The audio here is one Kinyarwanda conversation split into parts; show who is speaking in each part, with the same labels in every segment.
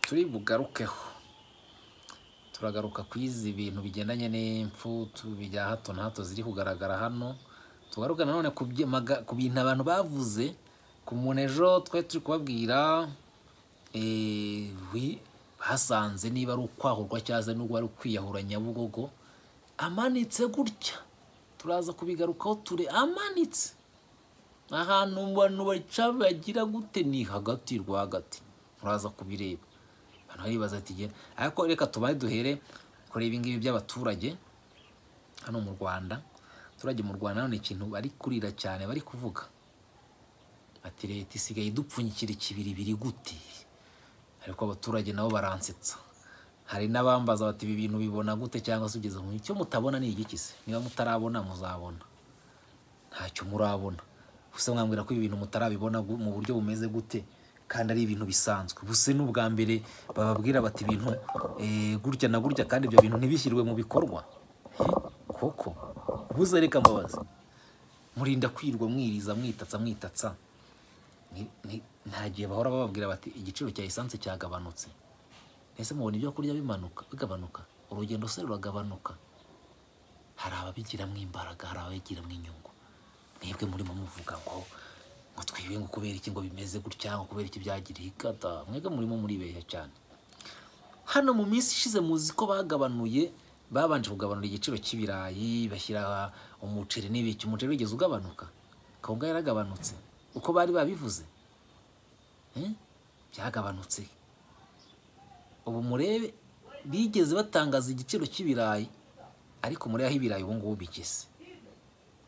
Speaker 1: Turi bugarukeho, turagaruka ku izi bintu bigendanye n'impfu bya hato na hato ziri kugaragara hano. Tugaruka nanone ku bintu abantu bavuze ku muntu ejo twari turi kubabwira, basanze niba ari ukwahurwa cyangwa se n'ubwo ari ukwiyahura Nyabugogo amanitse gutya. Turaza kubigarukaho ture amanitse ahantu abantu baca bagira gute, ni hagati rwagati, turaza kubireba. Abantu baribaza ati genda, ariko reka tubaye duhere kuri ibi ngibi by'abaturage hano mu Rwanda. Abaturage mu Rwanda none ikintu bari kurira cyane, bari kuvuga ati leta isigaye idupfunyikira ikibiribiri gute? Ariko abaturage nabo baransetsa. Hari n'abambaza bati ibi bintu bibona gute, cyangwa se ugeze mu icyo mutabona ni igiki se? Niba mutarabona muzabona, ntacyo murabona. Gusa mwambwira ko ibi bintu mutarabibona mu buryo bumeze gute, kandi ari ibintu bisanzwe. Buse n'ubwa mbere bababwira bati ibintu gutya na gutya, kandi ibyo bintu ntibishyirwe mu bikorwa. Koko buze, reka mbabaze, murinda kwirwa mwiriza mwitatsa mwitatsa. Nta gihe bahora bababwira bati igiciro cya esanse cyagabanutse. Ese mubona ibyo kurya bimanuka bigabanuka, urugendo se ruragabanuka? Hari ababigiramo imbaraga, hari ababigiramo inyungu. Mwebwe murimo muvuga ngo twibe, ngo kubera iki, ngo bimeze gutya, ngo kubera iki byagiriye ikata. Mwebwe murimo muribeshya cyane. Hano mu minsi ishize muzi ko bagabanuye, babanje kugabanura igiciro cy'ibirayi, bashyira umuceri n'ibiki. Umuceri wigeze ugabanuka? Kawunga yaragabanutse uko bari babivuze? Byagabanutse. Ubu murebe bigeze batangaza igiciro cy'ibirayi, ariko murebe aho ibirayi ubu ngubu bigeze.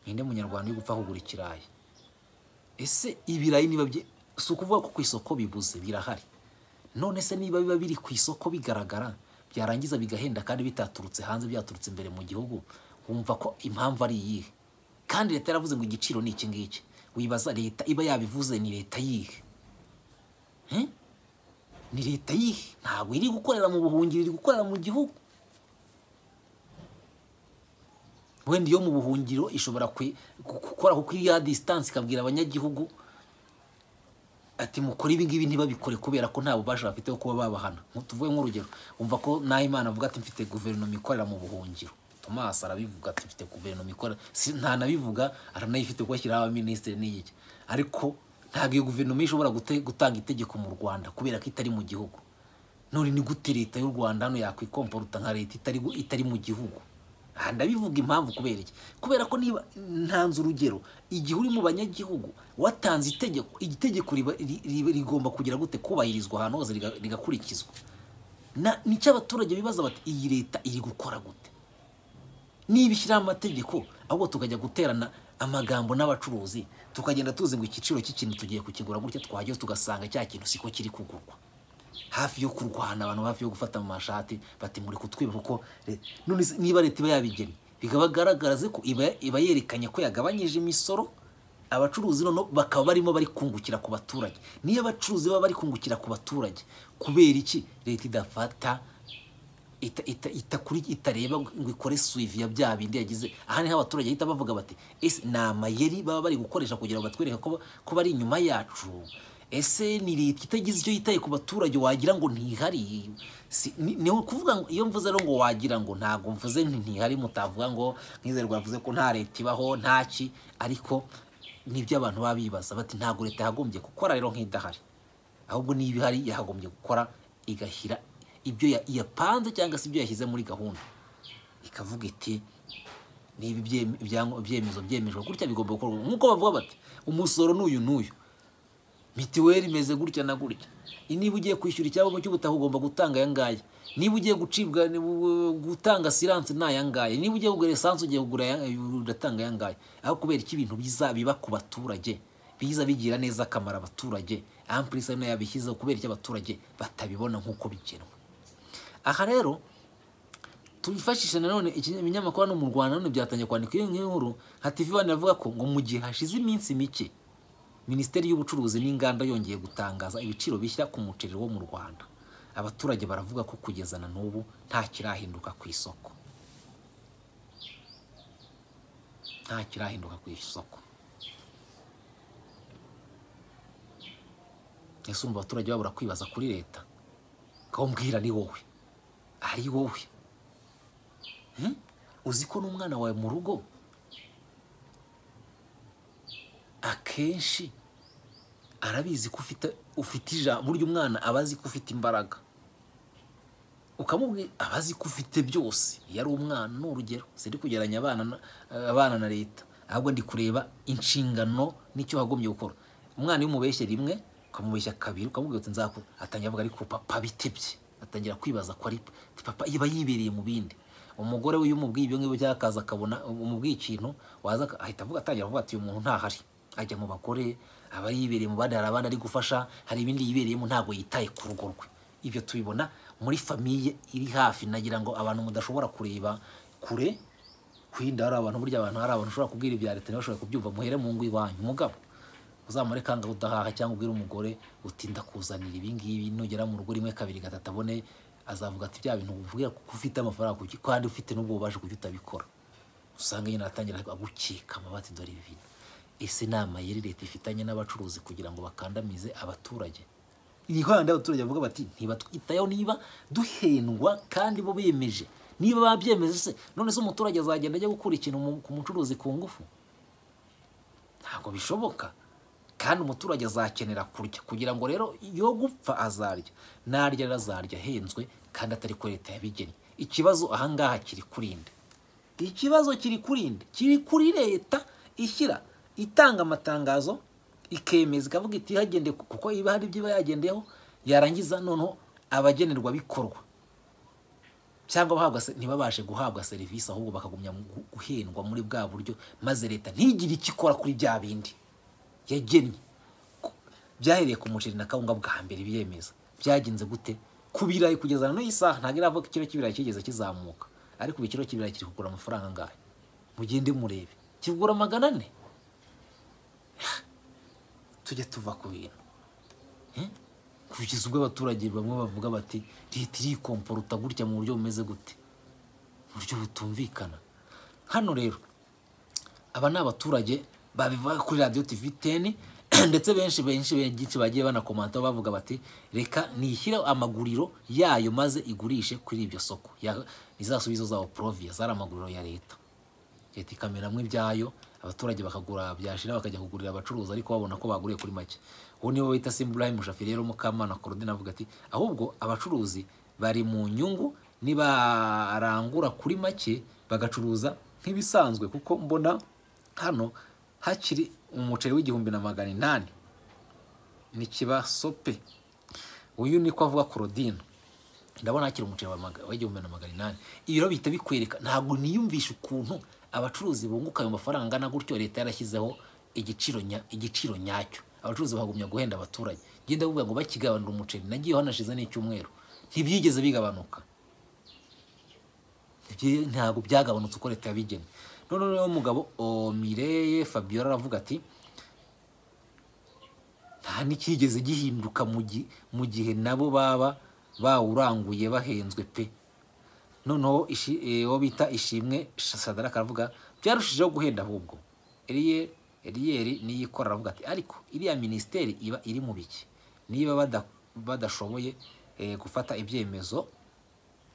Speaker 1: Ninde munyarwanda uri gupfa kugura ikirayi? Ese ibirayi niba si ukuvuga ko ku isoko bibuze, birahari. None se niba biba biri ku isoko bigaragara, byarangiza bigahenda kandi bitaturutse hanze, byaturutse imbere mu gihugu, wumva ko impamvu ari iyihe? Kandi leta yaravuze ngo igiciro ni iki ngiki. Wibaza leta iba yabivuze ni leta yihe? Ni leta yihe? Ntabwo iri gukorera mu buhungiro, iri gukorera mu gihugu. Wenda iyo mu buhungiro ishobora gukora kuko iri ya distance, ikabwira abanyagihugu ati mukore ibi ngibi, ntibabikore kubera ko nta bubasha bafite bwo kuba babahana. Tuvuge nk'urugero, wumva ko Nahimana avuga ati mfite guverinoma ikorera mu buhungiro. Thomas arabivuga ati mfite guverinoma ikorera, si ntanabivuga, aranayifite kuko ashyiraho abaminisitiri n'iki. Ariko ntabwo iyo guverinoma ishobora gutanga itegeko mu Rwanda kubera ko itari mu gihugu. None ni gute leta y'u Rwanda hano yakwikomporuta nka leta itari mu gihugu? Aha ndabivuga impamvu kubera iki? Kubera ko niba ntanze urugero, igihe uri mu banyagihugu watanze itegeko, igitegeko rigomba kugira gute? Kubahirizwa ahantu hose, rigakurikizwa. Nicyo abaturage bibaza bati iyi leta iri gukora gute? Niba ishyiraho amategeko, ahubwo tukajya guterana amagambo n'abacuruzi, tukagenda tuzi ngo igiciro cy'ikintu tugiye kukigura gutya, twajya tugasanga cya kintu siko kiri kugurwa. Hafi yo kurwana, abantu hafi yo gufata mu mashati bati muri kutwiba, kuko none niba leta iba yabigennye bikabagaragaza ko iba yerekanye ko yagabanyije imisoro, abacuruzi none bakaba barimo bari kungukira ku baturage. Niyo abacuruzi baba bari kungukira ku baturage, kubera iki leta idafata itareba ngo ikore suivi ya bya bindi yagize? Aha niho abaturage bahita bavuga bati ese ni amayeri baba bari gukoresha kugira ngo batwereke ko bari inyuma yacu? Ese ni leta itagize icyo yitaye ku baturage, wagira ngo ntihari? Ni ukuvuga ngo iyo mvuze rero ngo wagira ngo, ntabwo mvuze nti ntihari, mutavuga ngo Mwizerwa yavuze ko nta leta ibaho ntaki, ariko nibyo abantu baba bibaza bati ntabwo leta yagombye gukora rero nk'idahari, ahubwo niba ihari yagombye gukora igashyira ibyo yapanze cyangwa se ibyo yashyize muri gahunda, ikavuga iti niba ibyemezo byemejwe gutya bigomba gukorwa. Nk'uko bavuga bati umusoro n'uyu n'uyu, mitiweli imeze gutya na gutya, niba ugiye kwishyura icyangombwa cy'ubutaka ugomba gutanga aya ngaya, niba ugiye gucibwa gutanga siranse ni aya ngaya, niba ugiye kugura esanse ugiye kugura uratanga aya ngaya. Aho kubera iki ibintu biza biba ku baturage, biza bigira neza akamaro abaturage, ampulisi nayo yabishyizeho, kubera iki abaturage batabibona nk'uko bigenwa? Aha rero tubifashisha nanone ibinyamakuru hano mu Rwanda none byatangiye kwandika iyo nkuru. Nka TV One iravuga ko ngo mu gihe hashize iminsi mike Minisiteri y'Ubucuruzi n'Inganda yongeye gutangaza ibiciro bishya ku muceri wo mu Rwanda, abaturage baravuga ko kugeza na n'ubu nta kirahinduka ku isoko. Nta kirahinduka ku isoko. Ese umva abaturage babura kwibaza kuri leta? Kawumbwira ni wowe, ari wowe. Uzi ko n'umwana wawe mu rugo akenshi arabizi ko ufite ijambo. Burya umwana aba azi ko ufite imbaraga, ukamubwira aba azi ko ufite byose. Iyo ari umwana, ni urugero, sindi kugereranya abana na leta, ahubwo ndi kureba inshingano n'icyo wagombye gukora. Umwana iyo umubeshye rimwe, ukamubeshya kabiri, ukamubwira uti nzakora, atangira avuga ariko papa bitebye, atangira kwibaza ko ari papa, iba yibereye mu bindi. Umugore we iyo umubwiye ibyo ngibyo cyakaza akabona umubwiye ikintu, waza ahita avuga, atangira avuga ati uyu muntu ntahari, ajya mu bagore, aba yibereye mu bandi, hari abandi ari gufasha, hari ibindi yibereyemo, ntabwo yitaye ku rugo rwe. Ibyo tubibona muri famiye iri hafi. Nagira ngo abantu mudashobora kureba kure kwinda, hari abantu burya abantu hari abantu ushobora kubwira ibya leta ntibashobora kubyumva, muhere mu ngo iwanyu. Mugabo uzamure kanga udahaha, cyangwa ubwire umugore uti ndakuzanira ibi ngibi, nugera mu rugo rimwe kabiri gatatu abone, azavuga ati bya bintu uvuga kuko ufite amafaranga kuki kandi ufite n'ubwo ubasha kujya utabikora. Usanga nyine atangira agukeka amabati, dore ibi bintu. Ese inama yari leta ifitanye n'abacuruzi kugira ngo bakandamize abaturage? Ni handi abaturage bavuga bati ntibatwitayeho niba duhendwa kandi bo bemeje. Niba babyemeje se, none se umuturage azagenda ajya gukura ikintu ku mucuruzi ku ngufu? Ntabwo bishoboka. Kandi umuturage azakenera kurya, kugira ngo rero yo gupfa azarya, narya azarya ahenzwe kandi atari ko leta yabigennye. Ikibazo ahangaha kiri kurinde, ikibazo kiri kurinde, kiri kuri leta ishyira itanga amatangazo ikemeza ikavuga iti hagende, kuko iba hari ibyo iba yagendeyeho, yarangiza noneho abagenerwa bikorwa cyangwa abahabwa ntibabashe guhabwa serivisi, ahubwo bakagumya guhendwa muri bwa buryo, maze leta ntigire icyo ikora kuri bya bindi yagennye. Byahereye ku muceri na kawunga bwa mbere biyemeza. Byagenze gute ku birayi kugeza na isaha ntabwo iravuga ikiro cy'ibirayi kigeze kizamuka, ariko ubu ikiro cy'ibirayi kiri kugura amafaranga angahe? Mugende murebe, kigura 400. Tujye tuva ku bintu kugeza ubwo abaturage bamwe bavuga bati leta irikomporuta gutya mu buryo bumeze gute, mu buryo butumvikana. Hano rero aba ni abaturage babivuga kuri Radio TV 10, ndetse benshi benshi benshi bagiye banakomanta bavuga bati reka nishyire amaguriro yayo maze igurishe kuri ibyo soko izasubizo zawo Provia, zari amaguriro ya leta. Leta ikameramo ibyayo, abaturage bakagura byashira bakajya kugurira abacuruzi, ariko babona ko baguriye kuri make. Uwo niwe wita Simburayi Mushafi rero Mukamana Claudine avuga ati ahubwo abacuruzi bari mu nyungu nibarangura kuri make bagacuruza nk'ibisanzwe, kuko mbona hano hakiri umuceri w'1800 nikiba sope. Uyu niko avuga Claudine, ndabona hakiri umuceri w'1800. Ibiro bihita bikwereka, ntabwo niyumvisha ukuntu abacuruzi bunguka ayo mafaranga angana gutyo leta yarashyizeho igiciro nyacyo. Abacuruzi bagumya guhenda abaturage. Genda kuvuga ngo bakigabanura umuceri, nagiye hanashize n'icyumweru, ntibyigeze bigabanuka, ntabwo byagabanutse uko leta yabigennye. None rero umugabo Mireye Fabiola aravuga ati nta n'ikigeze gihinduka mu gihe nabo baba bawuranguye bahenzwe pe. Noneho uwo bita Ishimwe Sadaraka aravuga byarushijeho guhenda ahubwo. Eriyeri niyikora aravuga ati ariko iriya minisiteri iba iri mu biki niba badashoboye gufata ibyemezo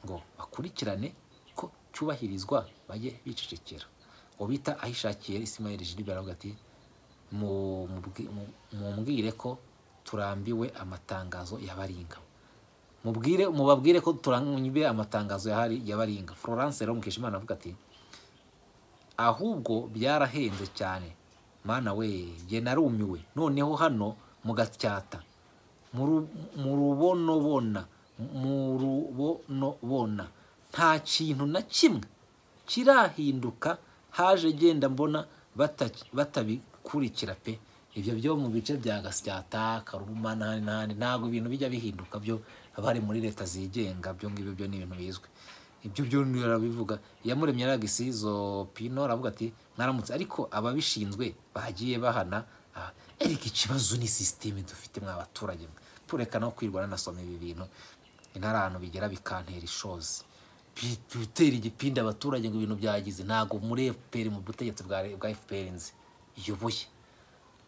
Speaker 1: ngo bakurikirane ko cyubahirizwa bajye bicecekera. Uwo bita Ahishakiye Ismael Gilbert aravuga ati mumbwire ko turambiwe amatangazo ya Baringa, mubabwire ko turambiwe amatangazo ya Baringa. Florence rero Mukeshimana avuga ati ahubwo byarahenze cyane mana we, jye narumiwe noneho hano mu Gatyata mu rubonobona nta kintu na kimwe kirahinduka, haje genda mbona batabikurikira pe. Ibyo byo mu bice bya Gasyata, Karuruma n'ahandi ntabwo ibintu bijya bihinduka, byo abari muri leta zigenga byo ngibyo byo ni ibintu bizwi. Ibyo byo nirabivuga. Yamuremye Aragisizo Pino aravuga ati mwaramutse, ariko ababishinzwe bagiye bahana. Erika ikibazo ni systeme dufite mwa baturage, tureka no kwirwana nasoma ibi bintu intara bigera bikantera ishozi, bitera igipindi abaturage ngo ibintu byagize. Ntago muri FPR, mu butegetsi bwa FPR nzi iyoboye,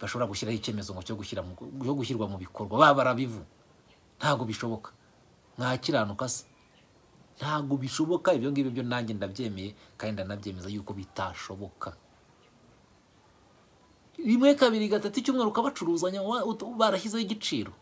Speaker 1: bashobora gushyiraho icyemezo ngo cyo gushyirwa mu bikorwa baba barabivu, ntago bishoboka. Mwakiranuka se? Ntabwo bishoboka. Ibyo ngibyo byo nanjye ndabyemeye kandi ndanabyemeza yuko bitashoboka. Rimwe, kabiri, gatatu, icyumweru ukabacuruzanya barashyizeho igiciro,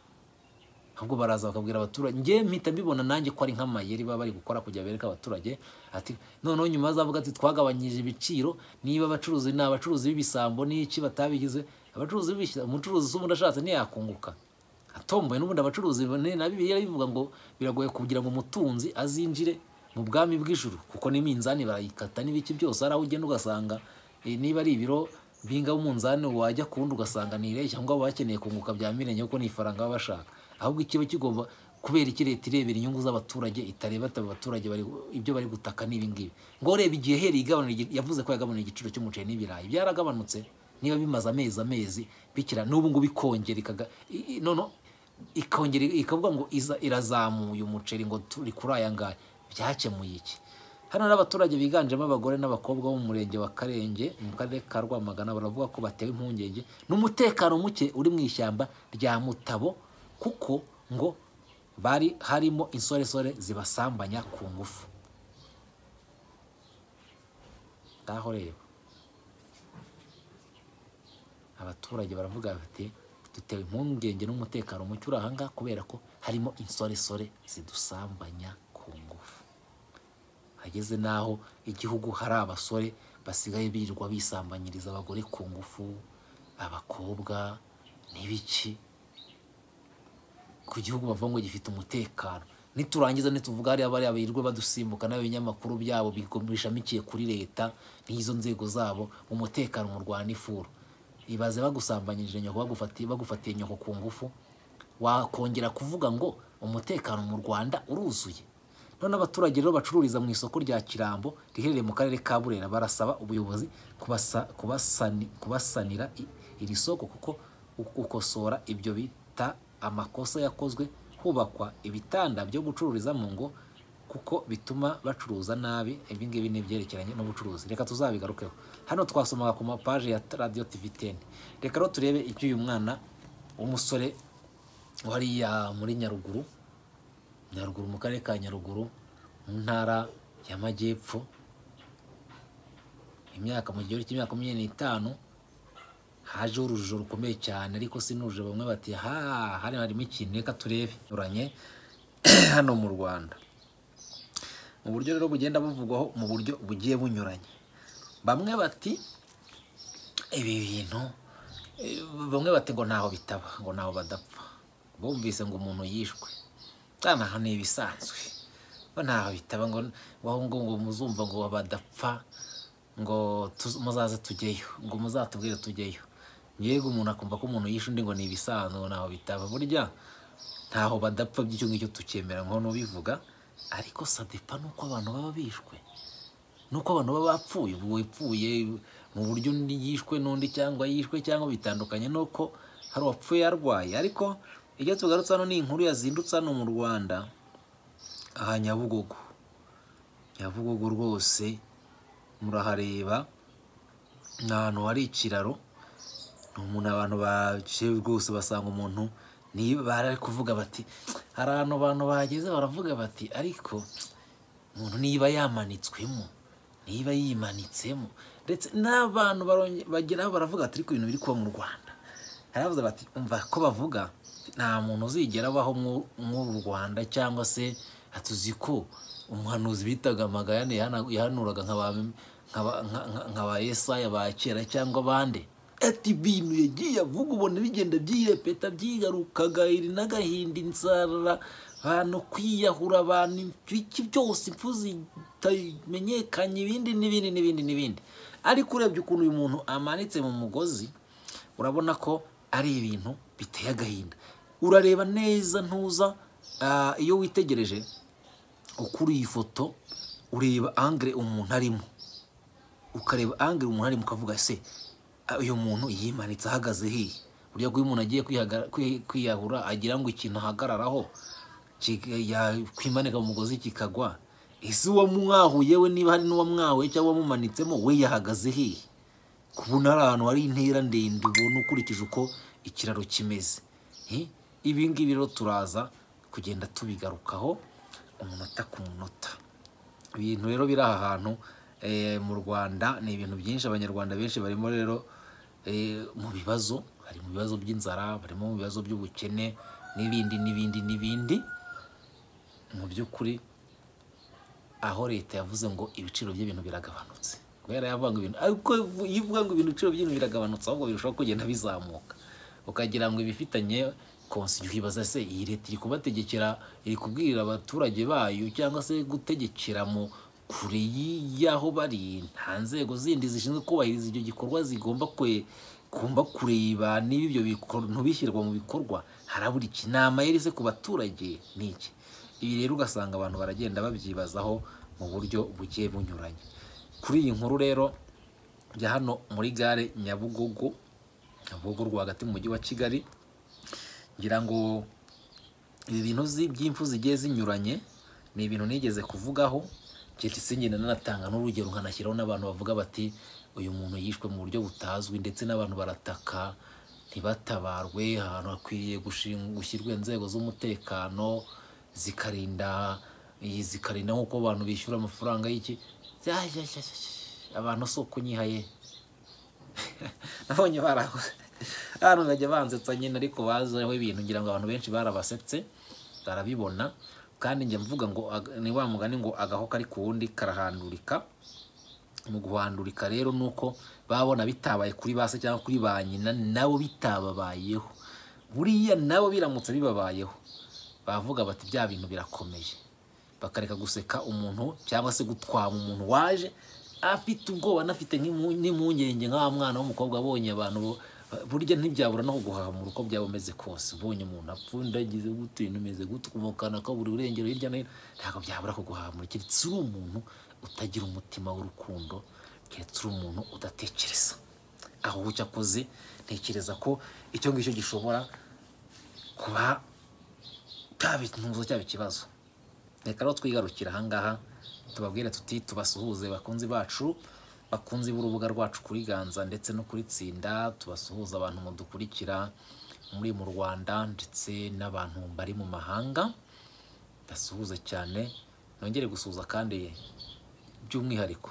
Speaker 1: ahubwo baraza bakabwira abaturage. Njye mpita mbibona nanjye ko ari nk'amayeri baba bari gukora kugira bereke abaturage, ati noneho nyuma bazavuga ati twagabanyije ibiciro. Niba abacuruzi ni abacuruzi b'ibisambo n'iki batabigize abacuruzi b'ibishyira, umucuruzi se ubundi ashatse ntiyakunguka atomboye? N'ubundi abacuruzi na Bibiliya bivuga ngo biragoye kugira ngo umutunzi azinjire mu bwami bw'ijuru, kuko n'iminzani barayikata n'ibiki byose. Hari aho ugenda ugasanga niba ari ibiro binga umunzani, wajya ku wundi ugasanga ni ireshya, cyangwa baba bakeneye kunguka bya mirenge, kuko ni ifaranga baba bashaka. Ahubwo ikiba kigomba kubera iki leta irebera inyungu z'abaturage, itareba ati aba baturage bari ibyo bari gutaka n'ibi ngibi? Ngo reba igihe hereye igabanura yavuze ko yagabanuye igiciro cy'umuceri n'ibirayi, byaragabanutse. Niba bimaze amezi amezi bikira n'ubu ngubu, ikongera ikaga noneho ikongera ikavuga ngo iza irazamuye umuceri ngo turi kuri aya ngaya, byakemuye iki? Hano n'abaturage biganjemo abagore n'abakobwa bo mu murenge wa Karenge mu karere ka Rwamagana baravuga ko batewe impungenge n'umutekano muke uri mu ishyamba rya Mutabo, kuko ngo bari harimo insoresore zibasambanya ku ngufu. Ngaho reba, abaturage baravuga bati dutewe impungenge n'umutekano muke uri ahangaha kubera ko harimo insoresore zidusambanya ku ngufu. Hageze n'aho igihugu hari abasore basigaye birirwa bisambanyiriza abagore ku ngufu, abakobwa n'ibiki, ku gihugu bavuga ngo gifite umutekano. Niturangiza nituvuga hariya bariya birirwa badusimbuka n'ibinyamakuru byabo bishamikiye kuri leta n'izo nzego zabo, umutekano mu Rwanda ifuru. Ibaze bagusambanyirije nyoko, bagufatiye nyoko ku ngufu, wakongera kuvuga ngo umutekano mu Rwanda uruzuye? None abaturage rero bacururiza mu isoko rya Kirambo riherereye mu karere ka Burera barasaba ubuyobozi kubasanira iri soko, kuko gukosora ibyo bita amakosa yakozwe hubakwa ibitanda byo gucururizamo, ngo kuko bituma bacuruza nabi. Ibi ngibi ni ibyerekeranye n'ubucuruzi, reka tuzabigarukeho. Hano twasomaga ku mapaje ya Radio TV 10. Reka rero turebe icyo uyu mwana w'umusore wariya muri Nyaruguru, Nyaruguru mu karere ka Nyaruguru mu ntara y'Amajyepfo, imyaka mu kigero cy'imyaka 25, hajeho urujijo rukomeye cyane. Ariko si n'urujijo, bamwe bati ha hari harimo ikintu. Reka turebe uranye hano mu Rwanda mu buryo rero bugenda buvugwaho mu buryo bugiye bunyuranye. Bamwe bati ibi bintu, bamwe bati ngo ntaho bitaba, ngo ntaho badapfa, bumvise ngo umuntu yishwe aha ni ibisanzwe, ngo ntaho bitaba, ngo ngo ngo muzumva ngo badapfa, ngo muzaze tujyeyo, ngo muzatubwire tujyeyo. Yego, umuntu akumva ko umuntu yishe undi ngo ni ibisanzwe, ngo ntaho bitaba. Burya ntaho badapfa by'icyo ngicyo tukemera ngo nubivuga, ariko ça dépend nuko abantu baba bishwe, nuko abantu baba bapfuye. Ubu wipfuye mu buryo undi yishwe n'undi cyangwa yishwe cyangwa bitandukanye nuko hari uwapfuye arwaye. Ariko iyo tugarutse hano, ni inkuru yazindutse hano mu Rwanda aha Nyabugogo. Nyabugogo rwose murahareba, ni ahantu hari ikiraro, ni umuntu abantu baciye rwose basanga umuntu. Niba bari kuvuga bati hari ahantu abantu bageze baravuga bati ariko umuntu niba yamanitswemo, niba yimanitsemo, ndetse n'abantu bageraho baravuga ati ariko ibintu biri kuba mu Rwanda, haravuze bati umva ko bavuga nta muntu uzigera abaho mw'uru Rwanda, cyangwa se tuzi ko umuhanuzi bitaga Magayane yahanuraga nka ba Yesaya ba kera cyangwa abandi, ati ibintu yagiye avuga ubona bigenda byirepeta, byigarukaga, iri n'agahinda, inzara, abantu kwiyahura, abantu ibiki byose, impfu zitamenyekanye, ibindi n'ibindi n'ibindi n'ibindi. Ariko urebye ukuntu uyu muntu amanitse mu mugozi, urabona ko ari ibintu biteye agahinda. Urareba neza ntuza, iyo witegereje ukuri iyi foto, ureba angle umuntu arimo, ukareba angle umuntu arimo, ukavuga se uyu muntu yimanitse ahagaze hehe? Burya ko iyo umuntu agiye kwiyahura agira ngo ikintu ahagararaho kwimanika mu mugozi kikagwa. Ese uwamwahuye we, niba hari n'uwamwahuye cyangwa uwamumanitsemo, we yahagaze hehe? Kubona ari ahantu hari intera ndende, ubona ukurikije uko ikiraro kimeze. Ibi ngibi rero turaza kugenda tubigarukaho umunota ku munota. Ibintu rero biri aha hantu mu Rwanda ni ibintu byinshi. Abanyarwanda benshi barimo rero mu bibazo, hari mu bibazo by'inzara, barimo mu bibazo by'ubukene n'ibindi n'ibindi n'ibindi. Mu by'ukuri aho leta yavuze ngo ibiciro by'ibintu biragabanutse, kubera yavuga ngo ibintu, ariko iyo uvuga ngo ibintu ibiciro by'ibintu biragabanutse, ahubwo birushaho kugenda bizamuka, ukagira ngo ibifitanye konsi. Ukibaza se iyi leta iri kubategekera, iri kubwira abaturage bayo cyangwa se gutegekera mu kure y'aho bari? Nta nzego zindi zishinzwe kubahiriza icyo gikorwa zigomba kumba kureba niba ibyo bintu bishyirwa mu bikorwa? Harabura iki? Ni amayeri se ku baturage? Ni iki? Ibi rero ugasanga abantu baragenda babyibazaho mu buryo bugiye bunyuranye. Kuri iyi nkuru rero ya hano muri gare Nyabugogo, Nyabugogo rwagati mu mujyi wa Kigali, ngira ngo ibi bintu by'impfu zigiye zinyuranye ni ibintu nigeze kuvugaho, keretse ngenda nanatanga n'urugero, nkanashyiraho n'abantu bavuga bati uyu muntu yishwe mu buryo butazwi, ndetse n'abantu barataka ntibatabarwe. Ahantu hakwiriye gushyirwa inzego z'umutekano zikarinda nk'uko abantu bishyura amafaranga y'iki. Abantu si ukunyihaye, nabonye barakoze abantu bajya bansetsa nyine, ariko bazaho ibintu ngira ngo abantu benshi barabasetse barabibona. Kandi njya mvuga ngo ni wa mugani ngo agaho kari ku wundi karahandurika. Mu guhandurika rero nuko babona bitabaye kuri base cyangwa kuri ba nyina, nabo bitababayeho, buriya nabo biramutse bibabayeho bavuga bati bya bintu birakomeye, bakareka guseka umuntu cyangwa se gutwama umuntu waje afite ubwoba anafite n'impungenge nka mwana w'umukobwa abonye abantu. Burya ntibyabura no kuguhahamura uko byaba bimeze kose, ubonye umuntu apfundagize gute, ibintu bimeze gute, ukumukana ko buri urengero hirya no hino, ntabwo byabura kuguhahamura, keretse uri umuntu utagira umutima w'urukundo, keretse uri umuntu udatekereza. Aho cyakoze ntekereza ko icyo ngicyo gishobora kuba cyaba ikibazo. Reka rero twigarukira aha ngaha, tubabwire tuti tubasuhuze bakunzi bacu, bakunzi b'urubuga rwacu kuri Ganza ndetse no kuri Tsinda, tubasuhuza abantu mudukurikira muri mu Rwanda ndetse n'abantu bari mu mahanga, basuhuze cyane. Nongere gusuhuza kandi by'umwihariko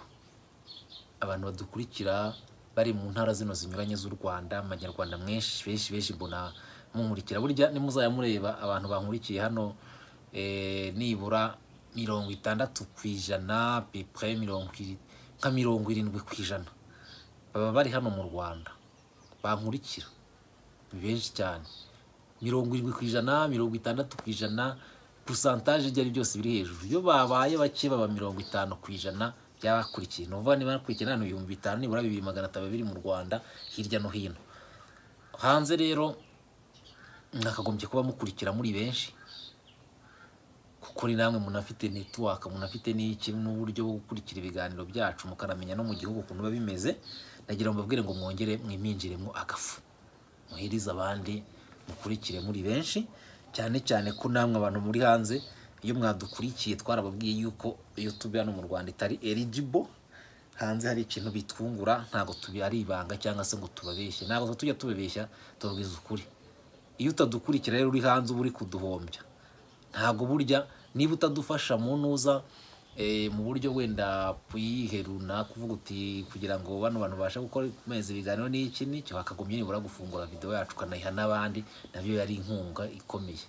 Speaker 1: abantu badukurikira bari mu ntara zino zinyuranye z'u Rwanda, abanyarwanda mwenshi benshi benshi mbona munkurikira. Burya nimuzaya mureba abantu bankurikiye hano nibura 60%, pepre 70% baba bari hano mu Rwanda bankurikira, ni benshi cyane. 70%, 60%, pourcentage ibyo ari byose biri hejuru. Iyo babaye bake baba 50% by'abakurikiye. Ni ukuvuga niba bakurikiye hano 5000, nibura 2500 biri mu Rwanda hirya no hino. Hanze rero mwakagombye kuba mukurikira muri benshi, kuko ni namwe munafite network, munafite n'iki n'uburyo bwo gukurikira ibiganiro byacu, mukanamenya no mu gihugu ukuntu biba bimeze. Nagira ngo mbabwire ngo mwongere mwiminjiremo agafu, muhirize abandi, mukurikire muri benshi, cyane cyane ko namwe abantu muri hanze iyo mwadukurikiye twarababwiye yuko YouTube hano mu Rwanda itari eligible. Hanze hari ikintu bitwungura, ntabwo tubi ari ibanga cyangwa se ngo tubabeshye, ntabwo tujya tubabeshya, tubabwiza ukuri. Iyo utadukurikira rero uri hanze uba uri kuduhombya. Ntabwo burya niba utadufasha mu ntuza mu buryo wenda puyihe runaka, kuvuga uti kugira ngo bano bantu babashe gukora mezi ibiganiro n'iki n'icyo, hakagumye nibura gufungura video yacu ukanayiha n'abandi, nabyo yari inkunga ikomeye.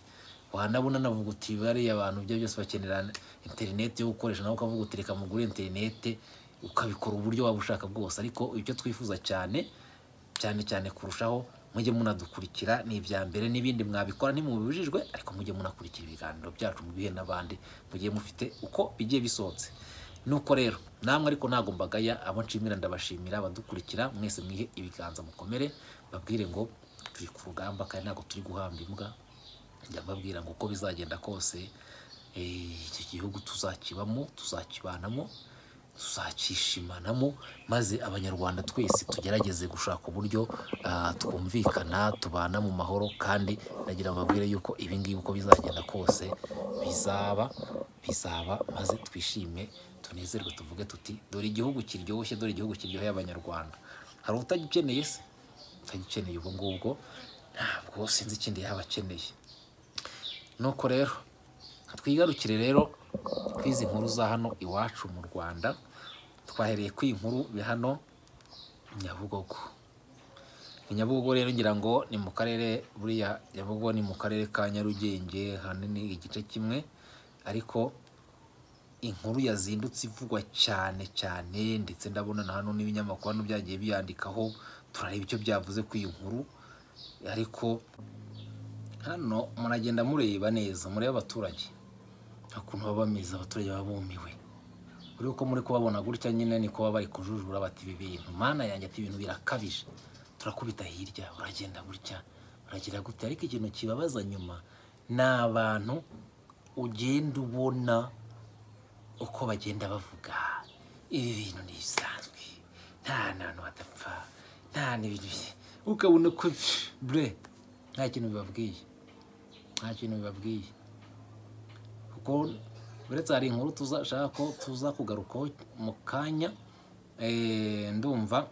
Speaker 1: Wanabona navuga uti bariya abantu ibyo byose bakenera internet yo gukoresha, nawe ukavuga uti reka mugure internet, ukabikora uburyo waba ushaka bwose. Ariko icyo twifuza cyane cyane cyane kurushaho, mujye munadukurikira, ni ibya mbere, n'ibindi mwabikora ntimubibujijwe, ariko mujye munakurikira ibiganiro byacu mubihe n'abandi mugiye mufite uko bigiye bisohotse. Nuko rero namwe ariko ntago mbagaya, abo nshimira ndabashimira, abadukurikira mwese mwihe ibiganza mukomere, babwire ngo turi ku rugamba kandi ntago turi guhamba imbwa. Njya mbabwira ngo uko bizagenda kose iki gihugu tuzakibamo, tuzakibanamo, tuzakishimanamo, maze abanyarwanda twese tugerageze gushaka uburyo twumvikana, tubana mu mahoro. Kandi nagira ngo mbabwire yuko ibi ngibi uko bizagenda kose bizaba, maze twishime, tunezerwe, tuvuge tuti dore igihugu kiryoshye, dore igihugu kiryoheye abanyarwanda. Hari utagikeneye se? Utagikeneye ubwo ngubwo ntabwo sinzi ikindi yaba akeneye. Nuko rero Twigarukire rero kwizi nkuru za hano iwacu mu Rwanda. Twahereye ku inkuru ya hano Nyabugogo. Nyabugogo rero ngira ngo ni mu karere, buriya Nyabugogo ni mu karere ka Nyarugenge hanini igice kimwe, ariko inkuru yazindutse ivugwa cyane cyane, ndetse ndabona na hano n'ibinyamakuru hano byagiye biyandikaho, turareba icyo byavuze ku iyi nkuru. Ariko hano muragenda mureba neza, murebe abaturage ukuntu baba bameze, abaturage baba bumiwe. Uri uko muri kubabona gutya nyine niko baba bari kujujura bati ibi bintu mana yanjye, ati ibintu birakabije, turakubita hirya, uragenda gutya, uragira gutya. Ariko ikintu kibabaza nyuma ni abantu ugenda ubona uko bagenda bavuga ibi bintu ni ibisanzwe, nta n'abantu badapfa, nta n'ibintu, ukabona ko bre nta kintu bibabwiye, nta kintu bibabwiye. Kuko uretse hari inkuru tuzashaka ko tuza kugarukaho mu kanya, ndumva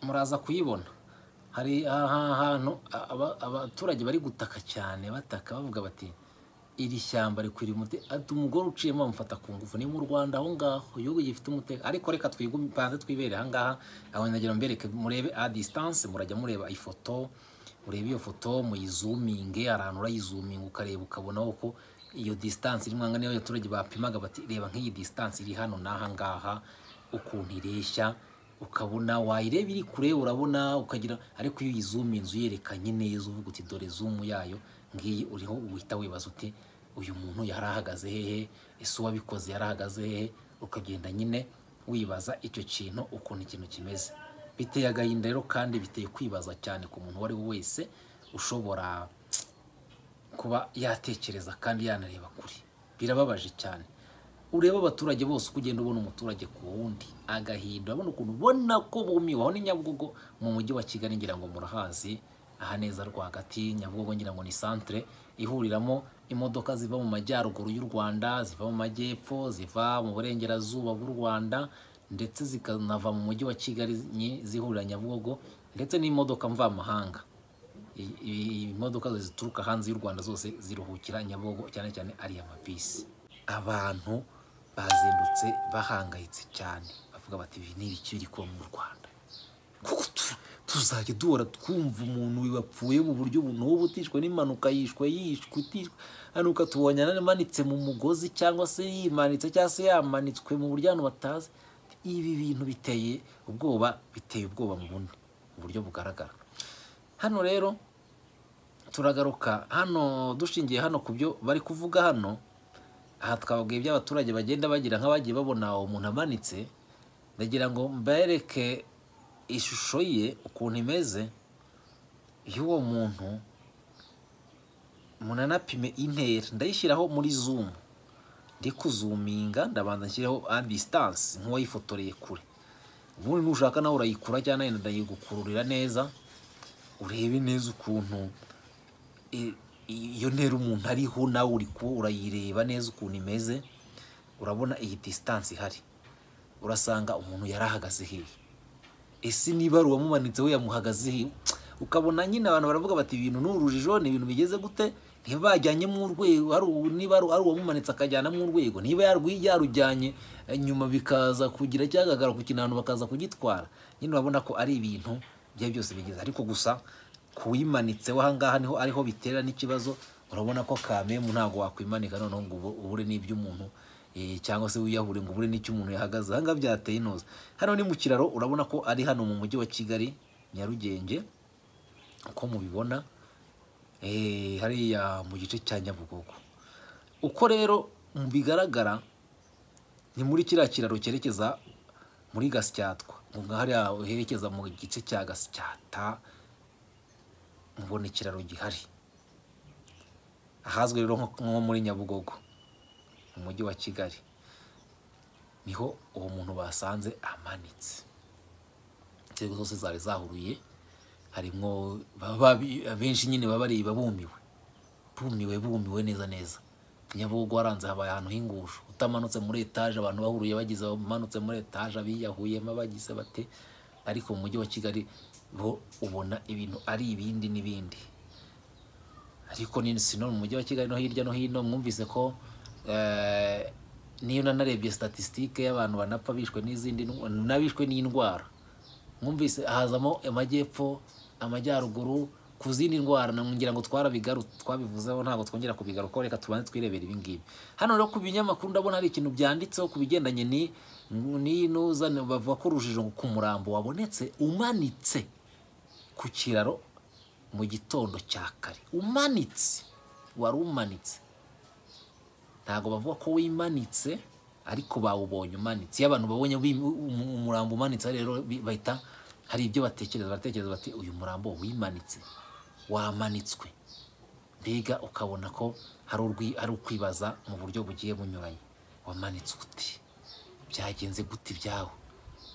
Speaker 1: muraza kuyibona. Hari ahantu abaturage bari gutaka cyane, bataka bavuga bati iri shyamba rikwiriye umutekano, ati umugore uciyemo bamufata ku ngufu. Ni mu Rwanda aho ngaho igihugu gifite umutekano. Ariko reka twigupanze twibere aha ngaha, aho nagira mbereke murebe a distance, murajya mureba ifoto, urebe iyo foto muyizuminge, ahantu urayizuminga ukareba ukabona uko iyo distance iri mwanga. Niyo abaturage bapimaga bati reba nk'iyi distance iri hano n'aha ngaha ukuntu ireshya, ukabona wayireba iri kure urabona ukagira, ariko iyo uyizuminze uyerekanye neza uvuga uti dore zoom yayo ngiyi, uriho uhita wibaza uti uyu muntu yari ahagaze hehe, ese uwabikoze yari ahagaze hehe, ukagenda nyine wibaza icyo kintu ukuntu ikintu kimeze. Biteye agahinda rero, kandi biteye kwibaza cyane ku muntu uwo ari we wese ushobora kuba yatekereza kandi yanareba kure. Birababaje cyane. Ureba abaturage bose uko ugenda ubona umuturage ku wundi, agahinda, urabona ukuntu ubona ko bumiwe. Aho ni Nyabugogo mu mujyi wa Kigali, ngira ngo murahazi aha neza rwagati. Nyabugogo ngira ngo ni centre ihuriramo imodoka ziva mu majyaruguru y'u Rwanda, ziva mu majyepfo, ziva mu burengerazuba bw'u Rwanda, ndetse zikanava mu mujyi wa Kigali zihurira Nyabugogo, ndetse n'imodoka mvamahanga. Imodoka zituruka hanze y'u Rwanda zose ziruhukira Nyabugogo, cyane cyane ariya mabisi. Abantu bazindutse bahangayitse cyane, bavuga bati ibi ni ibiki biri kuba mu Rwanda, kuko tuzajya duhora twumva umuntu wapfuye mu buryo n'ubu utishwe n'impanuka, yishwe yishwe utishwe hano, ukatubonye anamanitse mu mugozi cyangwa se yimanitse cyangwa se yamanitswe mu buryo abantu batazi. Ibi bintu biteye ubwoba, biteye ubwoba mu bundi buryo bugaragara. Hano rero turagaruka hano dushingiye hano ku byo bari kuvuga hano. Aha twababwiye ibyo abaturage bagenda bagira nk'abagiye babona uwo muntu amanitse. Ndagira ngo mbereke ishusho ye ukuntu imeze y'uwo muntu, munanapime intera. Ndayishyiraho muri zoom, ndi kuzuminga, ndabanza nshyireho a distance nk'uwayifotoreye kure. Ubundi nushaka nawe urayikura cyangwa nawe ndayigukururira neza, urebe neza ukuntu iyo ntera umuntu ariho, nawe uri ko urayireba neza ukuntu imeze. Urabona iyi distance ihari, urasanga umuntu yarahagaze hehe, ese niba ari uwamumanitse we yamuhagaze hehe? Ukabona nyine abantu baravuga bati ibintu ni urujijo, ni ibintu bigeze gute, ntibajyanye mu rwego, niba ari uwamumanitse akajyana mu rwego, niba yarujyanye nyuma bikaza kugira cyagagara ku kintu bakaza kugitwara. Nyine urabona ko ari ibintu bya byose bigeze, ariko gusa kuwimanitse aha ngaha niho ariho bitera n'ikibazo. Urabona ko kamemu ntabwo wakwimanika noneho ngo ubure n'iby'umuntu, cyangwa se wiyahure ngo ubure n'icyo umuntu yahagaze. Aha ngaha byateye inoze. Hano ni mu kiraro, urabona ko ari hano mu mujyi wa Kigali Nyarugenge uko mubibona, hariya mu gice cya Nyabugogo. Uko rero bigaragara ni muri kiriya kiraro cyerekeza muri Gasyatwa, ngo hariya herekeza mu gice cya Gasyata, mubona ikiraro gihari ahazwi rero nko muri Nyabugogo mu mujyi wa Kigali, niho uwo muntu basanze amanitse. Inzego zose zari zahuruye, harimo abenshi nyine babareba bumiwe bumiwe bumiwe neza neza. Nyabugogo haranze habaye ahantu h'ingusho, utamanutse muri etage abantu bahuruye bagize bamanutse muri etage abiyahuyemo bagize bate. Ariko mu mujyi wa Kigali bo ubona ibintu ari ibindi n'ibindi. Ariko ni sino mu mujyi wa Kigali no hirya no hino mwumvise ko niyo nanarebye statistique y'abantu banapfa bishwe n'izindi n'abishwe n'indwara, mwumvise hazamo amajyepfo, amajyaruguru ku zindi ndwara, ngira ngo twabivuzeho, ntabwo twongera kubigarukaho, reka tubanze twirebera ibi ngibi. Hano rero ku binyamakuru ndabona hari ikintu byanditseho ku bigendanye n'inuza, bavuga ko urujijo ku murambo wabonetse umanitse ku kiraro mu gitondo cya kare. Umanitse, wari umanitse, ntabwo bavuga ko wimanitse, ariko bawubonye umanitse. Iyo abantu babonye umurambo umanitse rero bahita hari ibyo batekereza, baratekereza bati uyu murambo wimanitse, wamanitswe. Mbega ukabona ko hari ukwibaza mu buryo bugiye bunyuranye, wamanitswe uti, byagenze gute ibyawe?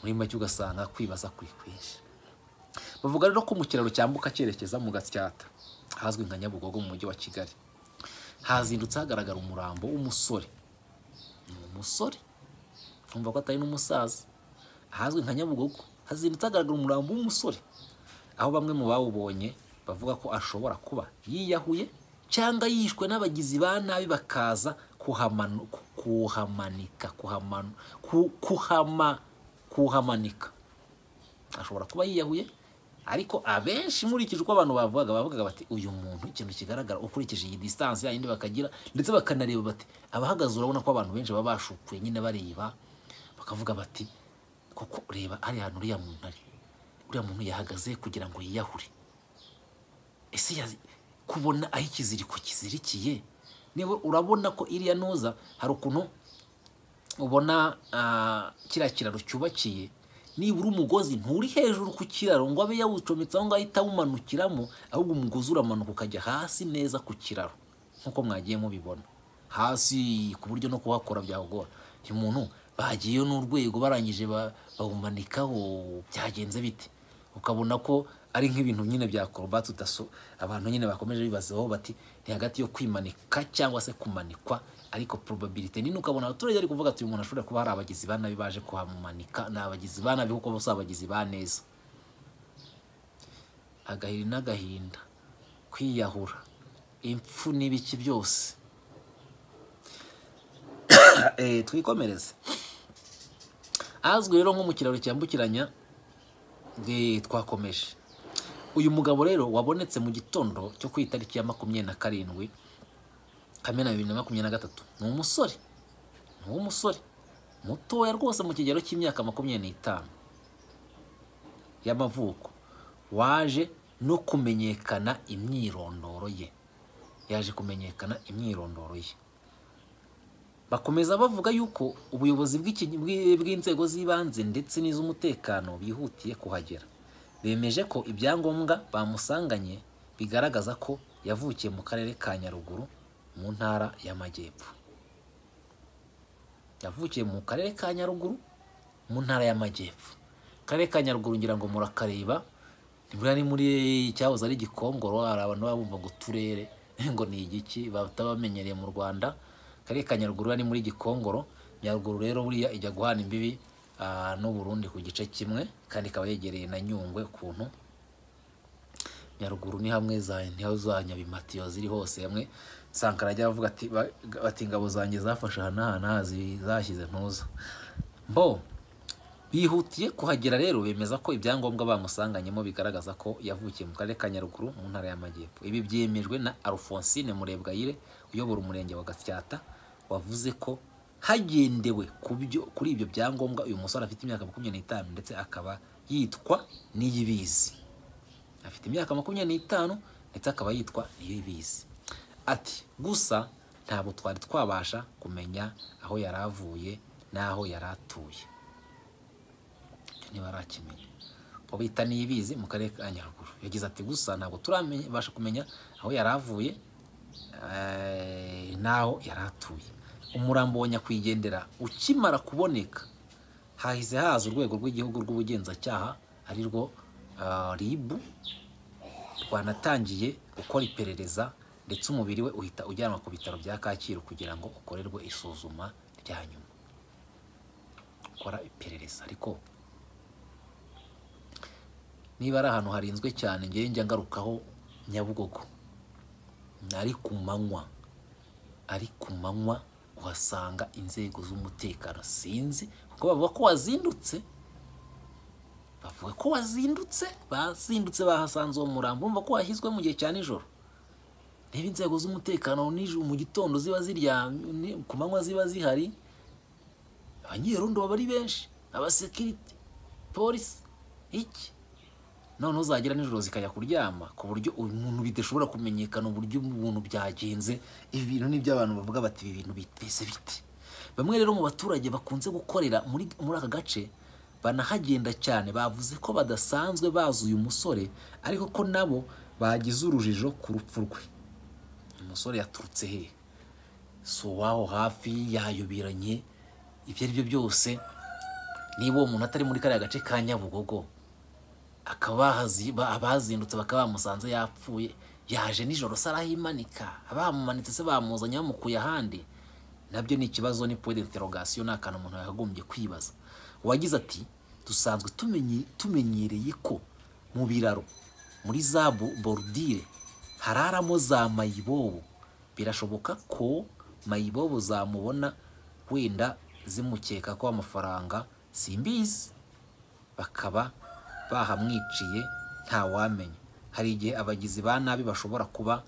Speaker 1: Muri make ugasanga kwibaza kuri kwinshi. Bavuga rero ko mu kiraro cyambuka cyerekeza mu Gasyata hazwi nka Nyabugogo mu mujyi wa Kigali hazindutse hagaragara umurambo w'umusore. Ni umusore, umva ko atari n'umusaza. Ahazwi nka Nyabugogo hazindutse hagaragara umurambo w'umusore, aho bamwe mu bawubonye bavuga ko ashobora kuba yiyahuye cyangwa yishwe n'abagizi ba nabi bakaza kuhamanika. Ashobora kuba yiyahuye, ariko abenshi nkurikije uko abantu bavugaga bati uyu muntu ikintu kigaragara ukurikije iyi distance yindi bakagira, ndetse bakanareba bati abahagaze urabona ko abantu benshi baba bashukuye nyine bareba, bakavuga bati koko reba ari hantu uriya muntu ari, uriya muntu yahagaze kugira ngo yiyahure. Ese kubona aho ikiziriko kizirikiye, niba urabona ko iriya nuza hari ukuntu ubona kiriya kiraro cyubakiye, nibura umugozi nturi hejuru ku kiraro ngo abe yawucometse aho ngaho ahita awumanukiramo, ahubwo umugozi uramanuka ukajya hasi neza ku kiraro nk'uko mwagiye mubibona hasi, ku buryo no kuhakora byagora. Uyu muntu bagiyeyo n'urwego barangije bawumanikaho, byagenze bite? Ukabona ko ari nk'ibintu nyine bya acrobat udaso, abantu nyine bakomeje bibazaho bati ni hagati yo kwimanika cyangwa se kumanikwa, ariko probability nini ukabona abaturage ari kuvuga ati uyu muntu ashobora kuba hari abagizi ba nabi baje kuhamumanika, ni abagizi ba nabi kuko bose abagizi ba neza. Agahiri n'agahinda, kwiyahura, impfu n'ibiki byose. Twikomereze. Azwi rero nko mu kiraro cyambukiranya, twakomeje. Uyu mugabo rero wabonetse mu gitondo cyo ku itariki ya 27 Kamena 2023, ni umusore, ni umusore mutoya rwose mu kigero cy'imyaka 25 y'amavuko, waje no kumenyekana imyirondoro ye, yaje kumenyekana imyirondoro ye. Bakomeza bavuga yuko ubuyobozi bw'inzego z'ibanze ndetse n'iz'umutekano bihutiye kuhagera, bemeje ko ibyangombwa bamusanganye bigaragaza ko yavukiye mu karere ka Nyaruguru mu ntara y'Amajyepfo. Yavukiye mu karere ka Nyaruguru mu ntara y'Amajyepfo. Karere ka Nyaruguru ngira ngo murakareba, nibura ni muri cyahoze ari Gikongoro, hari abantu babumva ngo turere ngo ni igiki batabamenyereye mu Rwanda. Karere ka Nyaruguru ni muri Gikongoro. Nyaruguru rero buriya ijya guhana imbibi n'u Burundi ku gice kimwe, kandi ikaba yegereye na Nyungwe ukuntu. Nyaruguru ni hamwe za niho za Nyabimatiyo ziri hose, hamwe Sankara ajya avuga ati ingabo zanjye zafashe aha n'aha n'aha zashyize ntuza. Mbo bihutiye kuhagera rero bemeza ko ibyangombwa bamusanganyemo bigaragaza ko yavukiye mu karere ka Nyaruguru mu ntara y'Amajyepfo. Ibi byemejwe na Alphonsine Murebwayire uyobora umurenge wa Gasyata, wavuze ko hagendewe kuri ibyo byangombwa uyu musore afite imyaka 25 ndetse akaba yitwa Niyibizi. Afite imyaka 25 ndetse akaba yitwa Niyibizi. Ati gusa ntabwo twari twabasha kumenya aho yari avuye n'aho yari atuye, ntibarakimenya. Uwo bita Niyibizi mu karere ka Nyaruguru yagize ati gusa ntabwo turabasha kumenya aho yari avuye n'aho yari atuye. Umurambo wa nyakwigendera ukimara kuboneka hahise haza urwego rw'igihugu rw'ubugenzacyaha ari rwo RIB, rwanatangiye gukora iperereza ndetse umubiri we uhita ujyanwa ku bitaro bya Kacyiru kugira ngo ukorerwe isuzuma rya nyuma. Gukora iperereza, ariko niba ari ahantu harinzwe cyane ngewe njya ngarukaho Nyabugogo. Ari ku manywa, ari ku manywa uhasanga inzego z'umutekano, sinzi kuko bavuga ko wazindutse, bavuga ko wazindutse, bazindutse bahasanze uwo murambo, bumva ko washyizwe mu gihe cya nijoro. Niba inzego z'umutekano nijoro mu gitondo ziba ziryamye, ku manywa ziba zihari, abanyerondo baba ari benshi, abasekirite, polisi, iki noneho uzagera nijoro zikajya kuryama, ku buryo umuntu bidashobora kumenyekana uburyo ubuntu byagenze. Ibi bintu nibyo abantu bavuga bati ibi bintu biteze bite. Bamwe rero mu baturage bakunze gukorera muri aka gace banahagenda cyane, bavuze ko badasanzwe bazi uyu musore, ariko ko nabo bagize urujijo ku rupfu rwe. Umusore yaturutse he? Si uwaho hafi, yayobiranye. Ibyo ari byo byose, niba uwo muntu atari muri kariya gace ka Nyabugogo, akaba abazindutse bakaba bamusanze yapfuye, yaje nijoro se arahimanika, abamumanitse se bamuzanye bamukuye ahandi, nabyo ni ikibazo, ni point d'interrogation, ni akantu umuntu yakagombye kwibaza. Uwagize ati dusanzwe tumenyereye ko mu biraro muri za borudire hararamo za mayibobo, birashoboka ko mayibobo zamubona wenda zimukeka ko amafaranga, simbizi, bakaba bahamwiciye ntawamenya. Hari igihe abagizi ba nabi bashobora kuba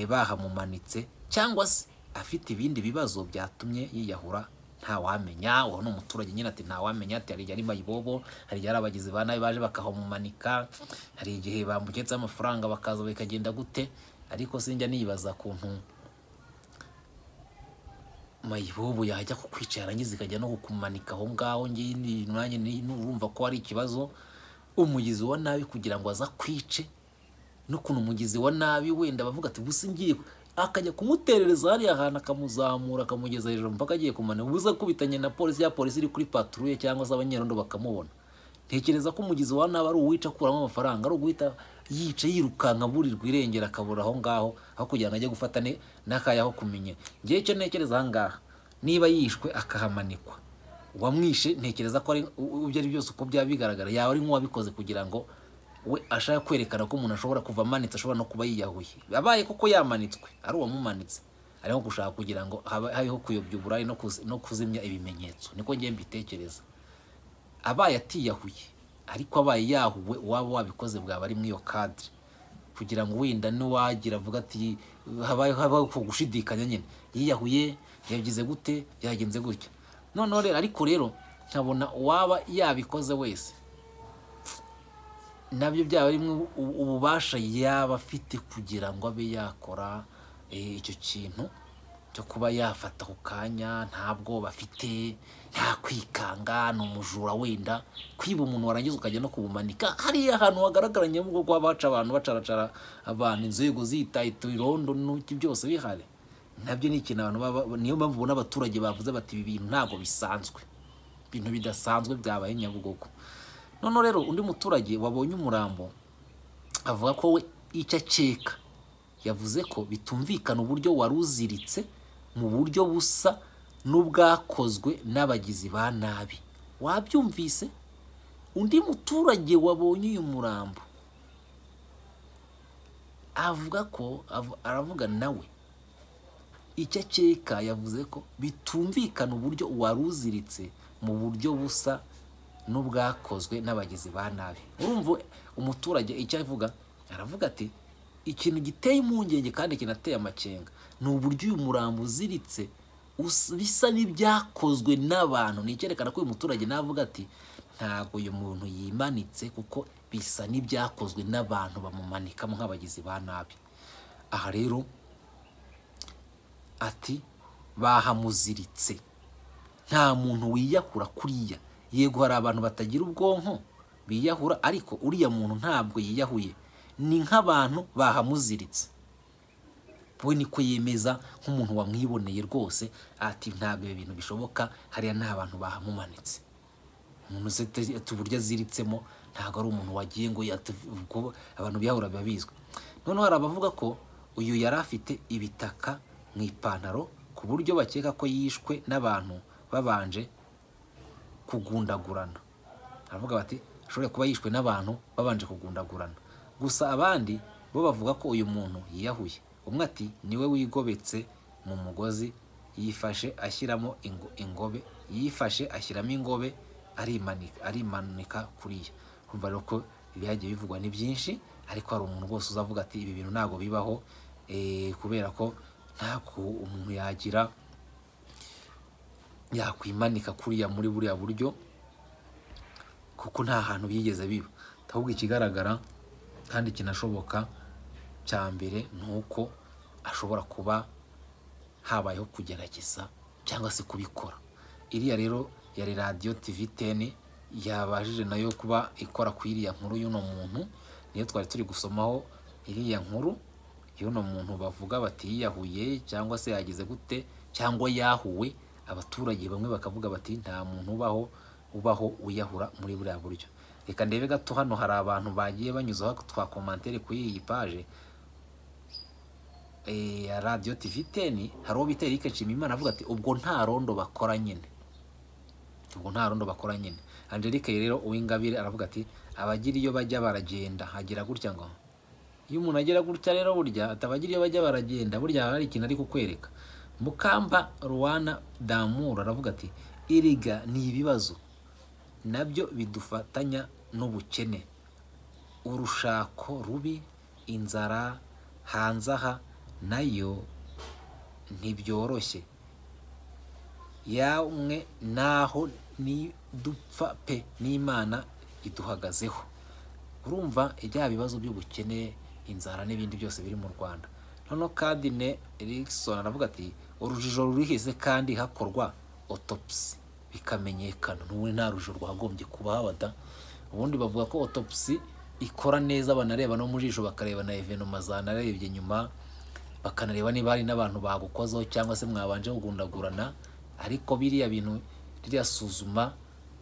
Speaker 1: bahamumanitse, cyangwa se afite ibindi bibazo byatumye yiyahura, ntawamenya. Uwo ni umuturage nyine ati ntawamenya, ati hari igihe ari mayibobo, hari igihe ari abagizi ba nabi baje bakahamumanika, hari igihe bamuketseho amafaranga bakaza bikagenda gute. Ariko sinjya nibaza kuntu mayibobo yajya kukwica yarangiza ikajya no kukumanika aho ngaho. Ngiye nanjye urumva ko ari ikibazo, umugizi wa nabi kugira ngo aza kwice, n'ukuntu umugizi wa nabi wenda bavuga ati gusa ngiye, akajya kumuterereza hariya hantu akamuzamura akamugeza hejuru mpaka agiye kumanika, ubuze akubitanye na polisi, ya polisi iri kuri patrouille cyangwa se abanyerondo bakamubona. Ntekereza ko umugizi wa nabi ari uwica akuramo amafaranga, ari uguhita yica yirukanka aburirwa irengera akabura aho ngaho, aho kugira ngo ajye gufata n'akaya aho kumenya. Ngewe icyo ntekereza aha ngaha, niba yishwe akahamanikwa, uwamwishe ntekereza ko ari ibyo ari byose uko byaba bigaragara, yaba ari nk'uwabikoze kugira ngo we ashaka kwerekana ko umuntu ashobora kuva amanitse, ashobora no kuba yiyahuye. Abaye koko yamanitswe ari uwamumanitse, ariko gushaka kugira ngo habeho kuyobya uburari no kuzimya ibimenyetso, niko ngiye mbitekereza. Abaye atiyahuye ariko abaye yahuwe, uwaba wabikoze bwaba ari muri iyo cadre, kugira ngo wenda n'uwagira avuga ati habaye gushidikanya nyine, yiyahuye yagize gute, byagenze gutya. Noneho rero ariko rero nkabona uwaba yabikoze wese nabyo byaba ari ububasha yaba afite kugira ngo abe yakora icyo kintu cyo kuba yafata ku kanya, nta bwoba afite, nta kwikanga, ni umujura wenda kwiba umuntu warangiza ukajya no kubumanika hariya ahantu hagaragara Nyabugogo, baca abantu bacaracara abantu, inzego zitaye irondo n'iki byose bihari. Nabyo ni ikintu abantu baba, niyo mpamvu ubona abaturage bavuze bati ibi bintu ntabwo bisanzwe, ibintu bidasanzwe byabaye Nyabugogo. Noneho rero undi muturage wabonye umurambo avuga ko we icyo akeka, yavuze ko bitumvikana uburyo wari uziritse mu buryo busa n'ubwakozwe n'abagizi ba nabi. Wabyumvise? Undi muturage wabonye uyu murambo avuga ko aravuga nawe icyo akeka, yavuze ko bitumvikana uburyo wari uziritse mu buryo busa n'ubwakozwe n'abagizi ba nabi. Urumva umuturage icyo avuga, aravuga ati ikintu giteye impungenge kandi kinateye amakenga ni uburyo uyu murambo uziritse bisa n'ibyakozwe n'abantu. Ni icyerekana ko uyu muturage navuga ati ntabwo uyu muntu yimanitse, kuko bisa n'ibyakozwe n'abantu bamumanikamo nk'abagizi ba nabi. Aha rero ati bahamuziritse, nta muntu wiyahura kuriya. Yego hari abantu batagira ubwonko biyahura, ariko uriya muntu ntabwo yiyahuye, ni nk'abantu bahamuziritse. We niko yemeza nk'umuntu wamwiboneye rwose, ati ntabwo ibi bintu bishoboka, hariya nta bantu bahamumanitse. Umuntu se uburyo aziritsemo ntabwo ari umuntu wagiye ngo abantu biyahura biba bizwi. Noneho hari abavuga ko uyu yari afite ibitaka mu ipantaro, ku buryo bakeka ko yishwe n'abantu babanje kugundagurana. Aravuga bati ashobora kuba yishwe n'abantu babanje kugundagurana. Gusa abandi bo bavuga ko uyu muntu yiyahuye. Umwe ati niwe wigobetse mu mugozi, yifashe ashyiramo ingobe, yifashe ashyiramo ingobe arimanika kuriya. Urumva rero ko ibyagiye bivugwa ni byinshi, ariko hari umuntu rwose uzavuga ati ibi bintu ntabwo bibaho, kubera ko ntabwo umuntu yagira yakwimanika kuriya muri buriya buryo, kuko nta hantu byigeze biba. Ahubwo ikigaragara kandi kinashoboka cya mbere ni uko ashobora kuba habayeho kugerageza cyangwa se kubikora. Iriya rero yari radiyo TV 10 yabashije nayo kuba ikora ku iriya nkuru y'uno muntu, niyo twari turi gusomaho iriya nkuru y'uno muntu bavuga bati yiyahuye cyangwa se yagize gute cyangwa yahuwe. Abaturage bamwe bakavuga bati nta muntu ubaho uyahura muri buriya buryo. Reka ndebe gato, hano hari abantu bagiye banyuzaho twa commentaire kuri iyi page ya radiyo TV 10. Hari uwo bita Eric Nshimiyimana avuga ati ubwo nta rondo bakora nyine, ubwo nta rondo bakora nyine. Angelique rero Uwingabire aravuga ati abagira iyo bajya baragenda, hagira gutya ngo iyo umuntu agera gutya rero burya atabagira iyo bajya baragenda, burya hari ikintu ari kukwereka. Mukamba Ruwana Damura aravuga ati iriga ni ibibazo nabyo bidufatanya n'ubukene, urushako rubi, inzara hanze aha nayo ntibyoroshye, yamwe naho nidupfa pe n'Imana iduhagazeho. Urumva ibya bibazo by'ubukene, inzara n'ibindi byose biri mu Rwanda. Noneho Kadine Erikson aravuga ati urujijo ruriheze kandi hakorwa autopsy bikamenyekana. N'ubundi nta rujijo rwagombye kuba habada. Ubundi bavuga ko autopsy ikora neza, banareba no mu jisho bakareba na evenoma zanarebye nyuma, bakanareba niba hari n'abantu bagukozeho cyangwa se mwabanje kugundagurana. Ariko biriya bintu ririya suzuma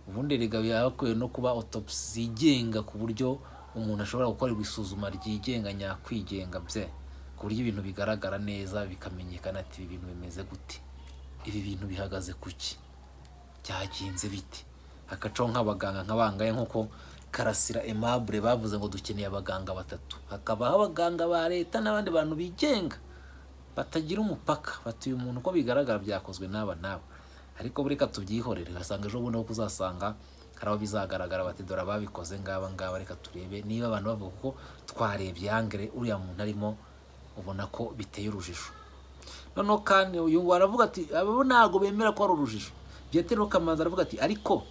Speaker 1: ubundi rega byakwiye no kuba autopsy zigenga, ku buryo umuntu ashobora gukorerwa isuzuma ryigenga nyakwigenga bye, ku buryo ibintu bigaragara neza bikamenyekana ati ibi bintu bimeze gute, ibi bintu bihagaze kuki, byagenze bite. Hakacaho nk'abaganga nk'abangaye nk'uko Karasira Aimable bavuze ngo dukeneye abaganga batatu, hakabaho abaganga ba leta n'abandi bantu bigenga batagira umupaka, batuye umuntu uko bigaragara byakozwe n'aba n'aba. Ariko bureka tubyihorere, ugasanga ejo bundi aho kuzasanga hari aho bizagaragara bati dore ababikoze ngaba ngaba, reka turebe niba abantu bavuga ko twarebye angere uriya muntu arimo, ubona ko biteye urujijo. Noneho kandi uyu aravuga ati abo ntago bemera ko ari urujijo. Viateur Kamanzi aravuga ati ariko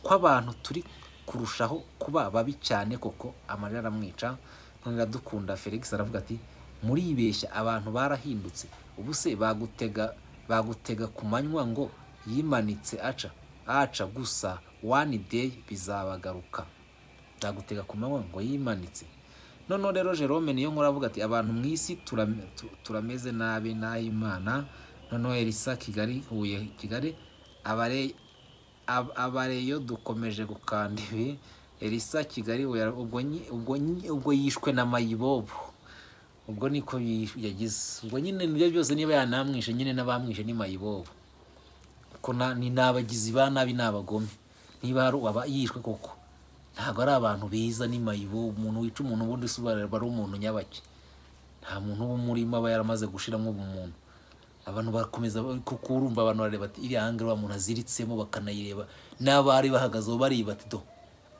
Speaker 1: ko abantu turi kurushaho kuba babi cyane koko, amarira aramwica. None Iradukunda Felix aravuga ati muribeshya, abantu barahindutse, ubu se bagutega ku manywa ngo yimanitse aca gusa, one day bizabagaruka. Bagutega ku manywa ngo yimanitse. Noneho rero Jerome niyo nkora avuga ati abantu mu isi turameze nabi n'Imana. Noneho Elisa Kigali Huye Kigali abareyo dukomeje gukanda ibi. Elisa Kigali Huye ubwo yishwe na mayibobo, ubwo niko yagize, ubwo nyine nibyo byose niba yanamwishe nyine n'abamwishe ni mayibobo, ko ni nabagizi ba nabi n'abagome. Niba hari aba yishwe koko ntabwo ari abantu beza, ni mayibobo. Umuntu wica umuntu ubundi subara ari umuntu nyabake, nta muntu uba umurimo aba yaramaze gushiramo ubumuntu. Abantu bakomeza kuko urumva abantu bareba ati iriya angere wa muntu aziritsemo, bakanayireba n'abari bahagaze bareba ati do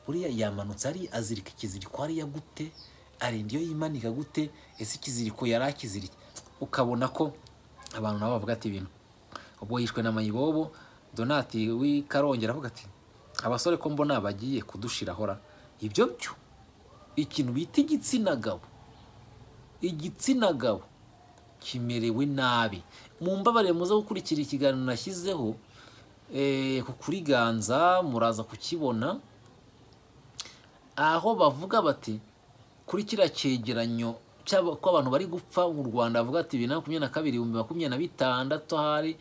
Speaker 1: buriya yamanutse ari azirika ikiziriko hariya gute, arinda iyo yimanika gute, ese ikiziriko yari akizirike. Ukabona ko abantu nabo bavuga ati ibintu ubwo yishwe na mayibobo. Donati w'Ikarongera avuga ati abasore ko mbona bagiye kudushirahora ibyo byo ikintu bita igitsina gabo, igitsina gabo kimerewe nabi. Mumbabarire muze gukurikira ikiganiro nashyizeho ku kuriganza, muraza kukibona aho bavuga bati kuri kiriya cyegeranyo ko abantu bari gupfa mu Rwanda, bavuga ati 2022 2026 hari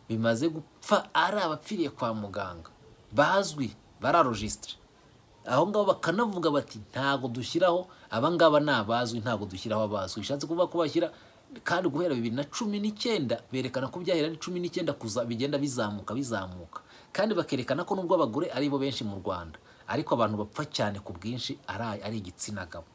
Speaker 1: bimaze gupfa ari abapfiriye kwa muganga bazwi bararojistre. Aho ngaho bakanavuga bati ntago dushyiraho abangaba nabazwi, ntago dushyiraho abazwi. Bishatse kuvuga ko bashyira kandi guhera 2019 berekana ko byahera ari 19 kuza bigenda bizamuka bizamuka, kandi bakerekana ko nubwo abagore ari bo benshi mu Rwanda, ariko abantu bapfa cyane ku bwinshi ari igitsina gabo.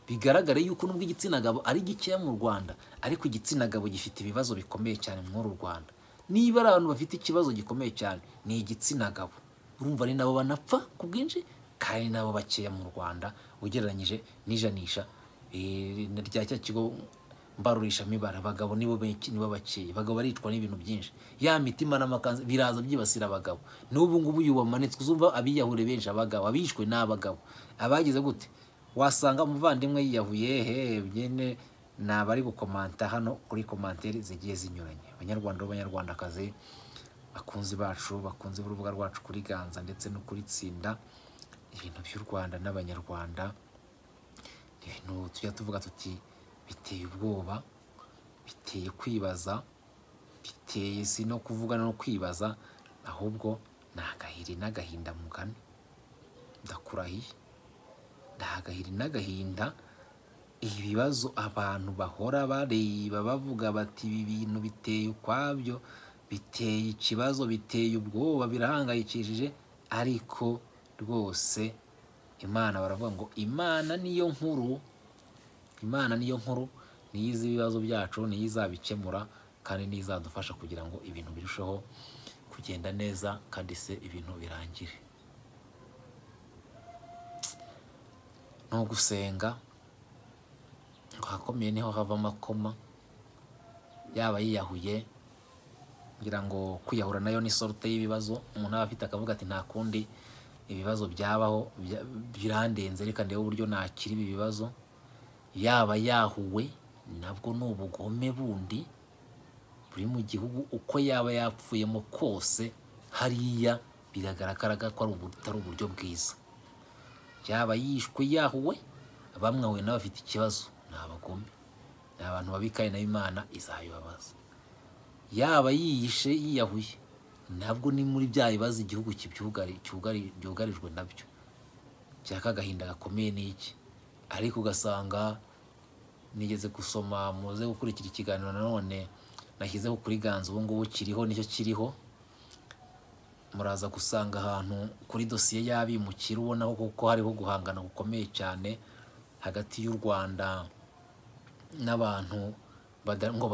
Speaker 1: Bigaragare yuko nubwo igitsina gabo ari gikeya mu Rwanda, ariko igitsina gabo gifite ibibazo bikomeye cyane muri uru Rwanda. Niba ari abantu bafite ikibazo gikomeye cyane ni igitsina gabo. Urumva ari nabo banapfa ku bwinshi kandi nabo bakeya mu Rwanda ugereranyije n'ijanisha rya cya kigo mbarurishamibare. Abagabo nibo benshi, nibo bakeya. Abagabo baricwa n'ibintu byinshi, ya mitima n'amakanzu biraza byibasira abagabo. N'ubu ngubu uyu wamanitswe uzumva abiyahure benshi abagabo, abishwe n'abagabo. Abagize gute wasanga umuvandimwe yiyahuye he byene nabari gukomanta hano kuri komanteri zigiye zinyuranye. Abanyarwanda b'abanyarwandakazi, bakunzi bacu, bakunze urubuga rwacu kuri Ganza ndetse no kuri Tsinda, ibintu by'u Rwanda n'abanyarwanda ibintu tujya tuvuga tuti biteye ubwoba, biteye kwibaza, biteye si no kuvuga no kwibaza, ahubwo ni agahiri n'agahinda mugani. Ndakurahiye, ni agahiri n'agahinda. Ibibazo abantu bahora bareba bavuga bati ibi bintu biteye ukwabyo, biteye ikibazo, biteye ubwoba, birahangayikishije, ariko rwose Imana, baravuga ngo Imana niyo nkuru, Imana niyo nkuru, niyo izi ibibazo byacu, niyo izabikemura kandi niyo izadufasha kugira ngo ibintu birusheho kugenda neza kandi se ibintu birangire. No gusenga hakomeye niho hava amakoma. Yaba yiyahuye, ngira ngo kwiyahura nayo ni sorte y'ibibazo umuntu aba afite, akavuga ati nta kundi ibibazo byabaho birandenze, reka ndebe uburyo nakira ibi bibazo. Yaba yahuwe nabwo ni ubugome bundi buri mu gihugu, uko yaba yapfuyemo kose hariya biragaragara ko atari uburyo bwiza. Yaba yishwe yahuwe, abamwahuye nabo bafite ikibazo, ni abagome, ni abantu babi kandi nayo Imana izabibabaza. Yaba yiyishe yiyahuye, nabwo ni muri bya bibazo igihugu byugarijwe nabyo byaka agahinda gakomeye n'iki. Ariko ugasanga nigeze gusoma, muze gukurikira ikiganiro nanone nashyizeho kuri Ganza ubu ngubu kiriho, nicyo kiriho, muraza gusanga ahantu kuri dosiye y'abimukira ubona ko hariho guhangana gukomeye cyane hagati y'u Rwanda n'abantu ngo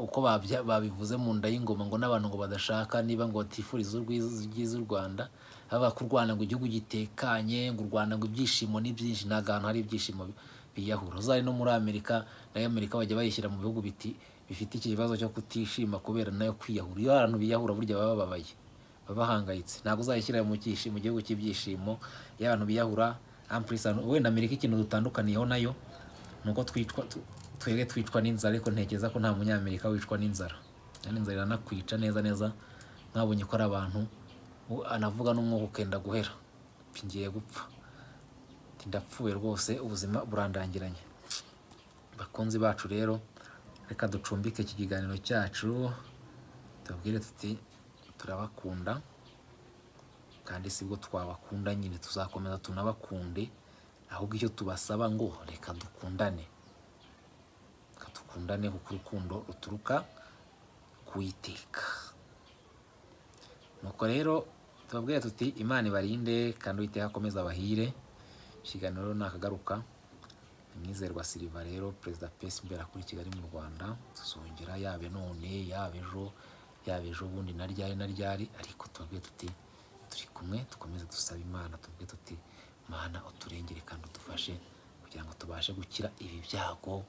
Speaker 1: uko babivuze mu nda y'ingoma, ngo n'abantu ngo badashaka niba ngo batifuriza ubwiza u Rwanda, haba ku Rwanda ngo igihugu gitekanye, ngo u Rwanda ngo ibyishimo ni byinshi. Nta hantu hari ibyishimo biyahura. Uzari no muri Amerika, nayo Amerika bajya bayishyira mu bihugu bifite iki kibazo cyo kutishima kubera nayo kwiyahura. Iyo abantu biyahura burya baba bababaye, baba bahangayitse. Ntabwo uzayishyira mu gihugu cy'ibyishimo iyo abantu biyahura. Wenda Amerika ikintu dutandukaniyeho nayo nuko twicwa twege twicwa n'inzara, ariko ntekereza ko nta munyamerika wicwa n'inzara. Kandi inzara iranakwica neza neza. Mwabonye ko ari abantu anavuga n'umwuka ukenda guhera, ngiye gupfa, ndapfuye rwose, ubuzima burandangiranye. Bakunzi bacu rero, reka ducumbike iki kiganiro cyacu, tubabwire tuti turabakunda, kandi sibwo twabakunda nyine tuzakomeza tunabakunde, ahubwo icyo tubasaba ngo reka dukundane, reka dukundane kuko urukundo ruturuka ku Uwiteka. Nuko rero tubabwire tuti Imana ibarinde kandi Uwiteka akomeze abahire. Ikiganiro nakagaruka. Mwizerwa Silva rero, Perezida Pesi mbera kuri Kigali mu Rwanda, tuzongera yabe none, yabe ejo, yabe ejo bundi na ryari na ryari, ariko tubabwire tuti turi kumwe, dukomeze dusabe Imana, tubabwire tuti Mana uturengere kandi udufashe kugira ngo tubashe gukira ibi byago.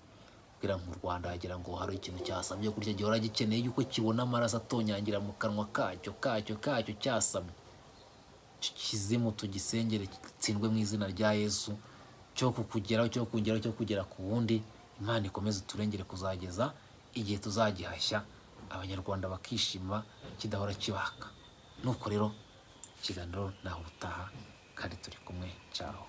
Speaker 1: Kugira ngo u Rwanda hagira ngo hari ikintu cyasamye kurya gihora gikeneye yuko kibona amaraso atonyangira mu kanwa kacyo kacyo kacyo cyasamye, kizimu tugisengere gitsindwe mu izina rya Yesu, cyo kukugeraho, cyo kugeraho, cyo kugera ku wundi. Imana ikomeze uturengere kuzageza igihe tuzagihashya, abanyarwanda bakishima kidahora kibaka. Nuko rero ikiganiro naho ubutaha, kandi turi kumwe. Ciao.